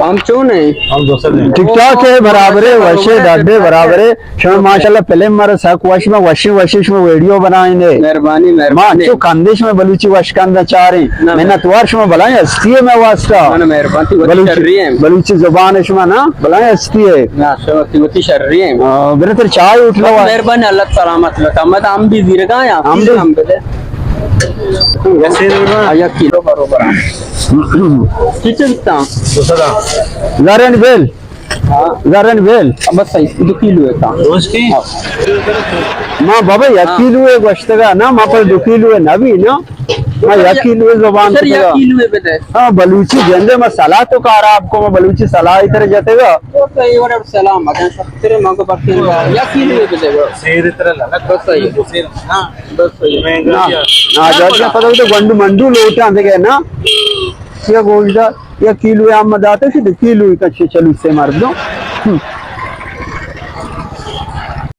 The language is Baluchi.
ہم چون ہیں؟ ہم دوسرے ہیں۔ ٹھیک ٹھاک ہے، برابر ہے، وش ہے، ڈاڈے برابر ہے۔ شما ماشاءاللہ فلم مارا سک وش، ما وشی وشی شما ویڈیو بنائیں دے۔ مہربانی، ما مہربانی۔ چو کندے شما بلوچی وش کندا چاریں۔ نہ، منت وار شما بلائیں ہستی ہے میں واسطہ۔ نہ، نہ، مہربانی، وتی بلوچی، شری ہیں۔ بلوچی زبان شما نا بلائیں ہستی ہے۔ نہ، شما وتی، وتی شری ہیں۔ آ، برے تر چائے اٹھ لو۔ مہربانی، اللہ سلامت رکھا۔ مت ہم بھی زیرگا یا ہم بھی۔ ہم بدے۔ آیا کلو بروبر۔ کچھ بتا؟ دو سو دا۔ زرن بیل۔ ہاں۔ زرن بیل۔ بس صحیح، دو کلو ہے تا۔ روز کی؟ ہاں۔ ما بابا یک ہاں۔ کلو ہے گوشتگا نا، ما پر دو کلو ہے نبی نا۔ ما یک کلو ہے زبان سر، یک کتگا۔ کلو ہے بدے۔ ہاں، بلوچی جندے ما سلاح تو کار آپ کو، ما بلوچی سلاح اتر جتگا۔ تو صحیح اور سلام، اگر سب تیرے مانگو بخشیں گا۔ یک کلو ہے بدے گا۔ سیر تر لگا۔ بس صحیح۔ سیر، ہاں۔ بس صحیح۔ مہنگا نا، کیا؟ نا، جاتے پتہ ہوتا گنڈو منڈو لوٹا دے گئے نا۔ کیا گوشت؟ یک کلو ہم داتے سے دو کلو کا چھ چلو سے مردم۔ ہم۔